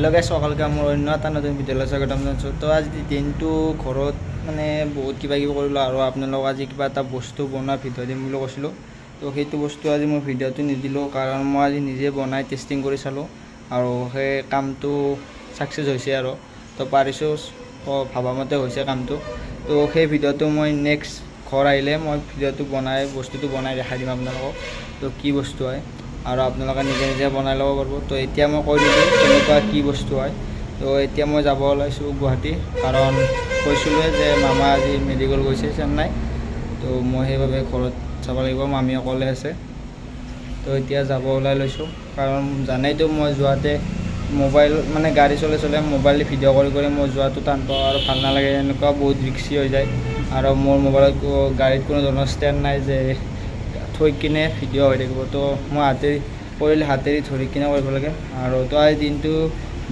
Hello' গাইছ, সকলোকে মোৰ অন্য এটা নতুন ভিডিঅ'লৈ স্বাগতম জনাইছোঁ। তো আজি দিনটো ঘৰত মানে বহুত কিবা কিবি কৰিলোঁ আৰু আপোনালোকক আজি কিবা এটা বস্তু বনোৱা ভিডিঅ' দিম বুলি কৈছিলোঁ। তো সেইটো বস্তু আজি মই ভিডিঅ'টো নিদিলোঁ, কাৰণ মই আজি নিজে বনাই টেষ্টিং কৰি চালোঁ আৰু সেই কামটো ছাকচেছ হৈছে আৰু তো পাৰিছোঁ, ভবামতে হৈছে কামটো। তো সেই ভিডিঅ'টো মই নেক্সট ঘৰ আহিলে মই ভিডিঅ'টো বনাই, বস্তুটো বনাই দেখাই দিম আপোনালোকক, তো কি বস্তু হয় আৰু আপোনালোকে নিজে নিজে বনাই ল'ব পাৰিব। তো এতিয়া মই কৈ দিলোঁ কেনেকুৱা কি বস্তু হয়। তো এতিয়া মই যাব ওলাইছোঁ গুৱাহাটী, কাৰণ কৈছিলোঁৱে যে মামা আজি মেডিকেল গৈছে চেন্নাই। তো মই সেইবাবে ঘৰত যাব লাগিব, মামী অকলে আছে। তো এতিয়া যাব ওলাই লৈছোঁ, কাৰণ জানেইতো মই যোৱাতে মোবাইল, মানে গাড়ী চলাই চলাই মোবাইল ভিডিঅ' কৰি কৰি মই যোৱাটো টান পাওঁ আৰু ভাল নালাগে, এনেকুৱা বহুত ৰিক্সি হৈ যায়। আৰু মোৰ মোবাইলত গাড়ীত কোনো ধৰণৰ ষ্টেণ্ড নাই যে থৈ কিনে ভিডিঅ' হৈ থাকিব। তো মই হাতেৰে কৰিলে হাতেৰে ধৰি কিনে কৰিব লাগে। আৰু তো আজি দিনটো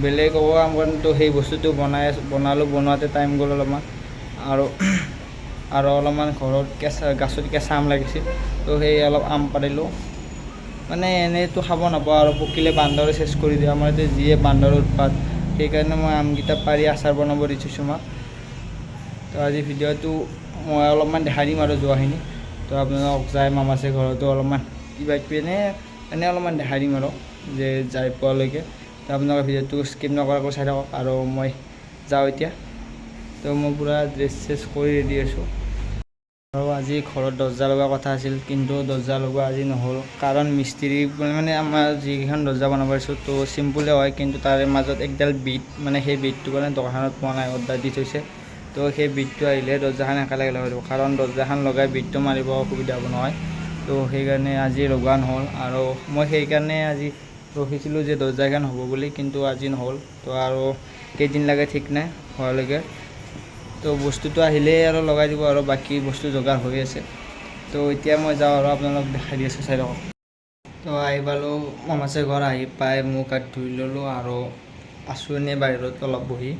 বেলেগ একো কাম কৰা নাই। তো সেই বস্তুটো বনাই বনালোঁ, বনোৱাতে টাইম গ'ল অলপমান। আৰু আৰু অলপমান ঘৰত কেঁচা গাছত কেঁচা আম লাগিছিল, তো সেই অলপ আম পাৰিলোঁ। মানে এনেইতো খাব নাপাওঁ আৰু পকিলে বান্দৰে চেচ কৰি দিয়ে। আমাৰ ইয়াতে যিয়ে বান্দৰৰ উৎপাত, সেইকাৰণে মই আমকেইটা পাৰি আচাৰ বনাব দি থৈছোঁ মাক। তো আজি ভিডিঅ'টো মই অলপমান দেখাই দিম আৰু যোৱাখিনি। তো আপোনালোকক যাই মামাছে ঘৰতো অলপমান কিবা কিবি এনেই এনেই অলপমান দেখাই দিম আৰু যে যাই পোৱালৈকে। তো আপোনালোকে ভিডিঅ'টো স্কিপ নকৰাকৈ চাই থাকক আৰু মই যাওঁ এতিয়া। তো মই পূৰা ড্ৰেছ চেছ কৰি ৰেডি আছোঁ। আৰু আজি ঘৰত দৰ্জা লগোৱা কথা আছিল, কিন্তু দৰ্জা লগোৱা আজি নহ'ল, কাৰণ মিস্ত্ৰী মানে আমাৰ যিকেইখন দৰ্জা বনাব দিছোঁ, তো চিম্পুলে হয়, কিন্তু তাৰে মাজত একডাল বিট, মানে সেই বিটটো মানে দোকানত পোৱা নাই, অৰ্ডাৰ দি থৈছে। তো সেই বিটটো আহিলে দৰ্জাখন একেলগে লগাই দিব, কাৰণ দৰ্জাখন লগাই বিটটো মাৰিব অসুবিধা হ'ব নহয়। তো সেইকাৰণে আজি লগোৱা নহ'ল। আৰু মই সেইকাৰণে আজি ৰখিছিলোঁ যে দৰ্জাখন হ'ব বুলি, কিন্তু আজি নহ'ল। তো আৰু কেইদিন লাগে ঠিক নাই হোৱালৈকে। তো বস্তুটো আহিলেই আৰু লগাই দিব আৰু বাকী বস্তু যোগাৰ হৈ আছে। তো এতিয়া মই যাওঁ আৰু আপোনালোক দেখাই দি আছোঁ, চাই থাকক। তো আহি পালোঁ মামাছে ঘৰ। আহি পাই মুখ হাত ধুই ল'লোঁ আৰু আছোঁ এনেই বাহিৰত অলপ বহি।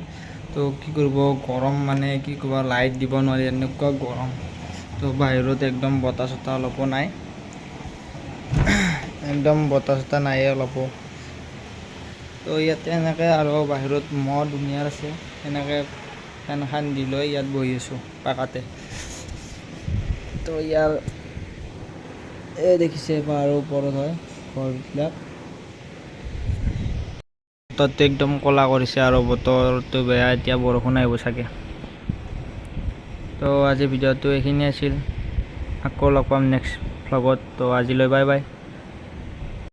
তো কি কৰিব, গৰম, মানে কি ক'ব, লাইট দিব নোৱাৰি, এনেকুৱা গৰম। তো বাহিৰত একদম বতাহ চতাহ অলপো নাই, একদম বতাহ চতাহ নাইয়ে অলপো। তো ইয়াতে এনেকৈ আৰু বাহিৰত মহ দুনিয়াৰ আছে, এনেকৈ ফেনখন দি লৈ ইয়াত বহি আছোঁ পাকাতে। তো ইয়াৰ এই দেখিছে, পাহাৰৰ ওপৰত হয় ঘৰবিলাক। বতৰটো একদম ক'লা কৰিছে আৰু বতৰটো বেয়া, এতিয়া বৰষুণ আহিব চাগে। তো আজি ভিডিঅ'টো এইখিনিয়ে আছিল। আকৌ লগ পাম নেক্সট ভ্লগত। তো আজিলৈ বাই বাই।